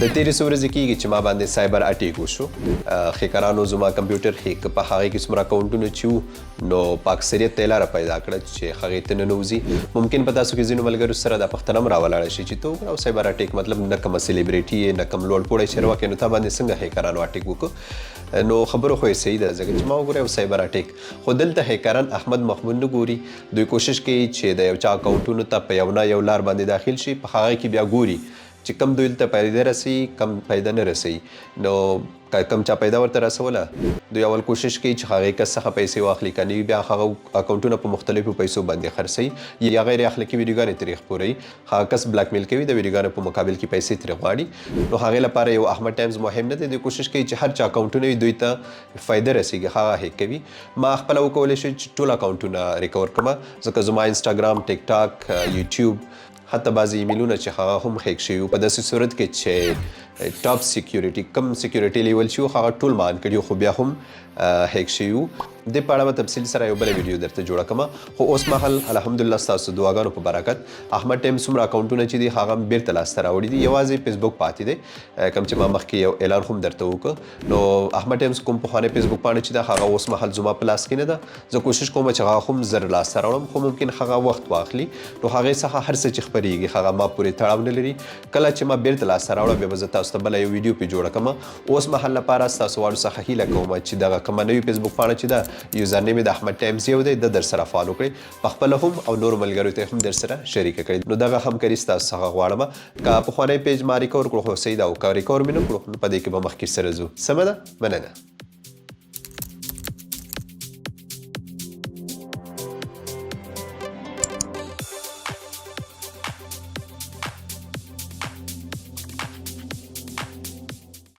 د تیرې څو ورځې کیږي چې ما باندې cyber attack وشو. هیکرانو زما کمپیوټر هیک، په هغې کې څومره اکاونټونه چې وو، نو په اکثریت ته یې لاره پیدا کړه چې هغې ته ننوځي. ممکن په تاسو کې ځینو ملګرو سره دا پوښتنه هم راولاړه شي چې ته وګوره، او cyber attack مطلب نه کومه سلیبریټي یې، نه کوم لوړ پوړی چارواکی، نو تا باندې څنګه هیکرانو اټیک وکړو؟ نو خبره خو یې صحیح ده، ځکه چې ما وګوره یو cyber attack. خو دلته هیکران احمد محمود نه ګوري. دوی کوشش کوي چې د یو چا اکاونټونو ته په یو نه یو لار باندې داخل شي. په هغه کې بیا ګوري چې کم دوی ته پیدا رسي، کم پیدا نه رسي. نو کم چا پیدا ورته رسوله، دوی اول کوشش کوي چې هغه کس څخه پیسې واخلي، کني بیا هغه اکاونټونه په مختلفو پیسو باندې خرڅوي یا غیر اخلاقي ویډیوګانې ترې خپروي، هغه کس بلاک میل کوي، د ویډیوګانو په مقابل کې پیسې ترې غواړي. نو هغې لپاره یو احمد ټایمز مهم نه دی. دوی کوشش کوي چې هر چا اکاونټونه وي، دوی ته فایده رسیږي، هغه هیک کوي. ما خپله وکولی شو چې ټول اکاونټونه recover کړم، ځکه زما انسټاګرام، ټیک ټاک، یوټیوب، حتی بعضې ایمیلونه چې هغه هم هیک شوي. په داسې صورت کې چې top security، کم security level چې هغه ټول ما on کړي، خو بیا هم هیک شوي وو. دې په اړه به تفصیل سره یو بله ویډیو درته جوړه کړم. خو اوس مهال الحمدلله ستاسو دعاګانو په برکت احمد ټایم څومره اکاونټونه چې دي، هغه هم بیرته لاسته راوړي دي. یوازې فیسبوک پاتې دی، کوم چې ما مخکې یو اعلان هم درته وکړ. نو احمد ټایمز کوم پخوانی فیسبوک پاڼه چې ده، هغه اوس مهال زما په لاس کې نه ده. زه کوشش کوم چې هغه هم زر لاسته راوړم، خو ممکن هغه وخت واخلي. نو هغې څخه هر څه چې خپرېږي، هغه ما پورې تړاو نه لري. کله چې ما بیرته لاسته راوړه، بیا به زه تاسو ته بله یو ویډیو پې جوړه کړم. اوس مهال لپاره ستاسو واړو څخه هیله کوم چې دغه کومه نوې فیسبوک پاڼه چې ده، user name یې د احمد ټایمز یو دی، د در سره follow کړئ، په خپله هم او نورو ملګرو ته هم در سره شریکه کړئ. نو دغه همکاري ستاسو څخه غواړم. که پخوانی page ما recover کړو خو صحیح ده، او که recover مې نه کړو، نو په دې کې به مخکې سره ځو. سمه ده، مننه.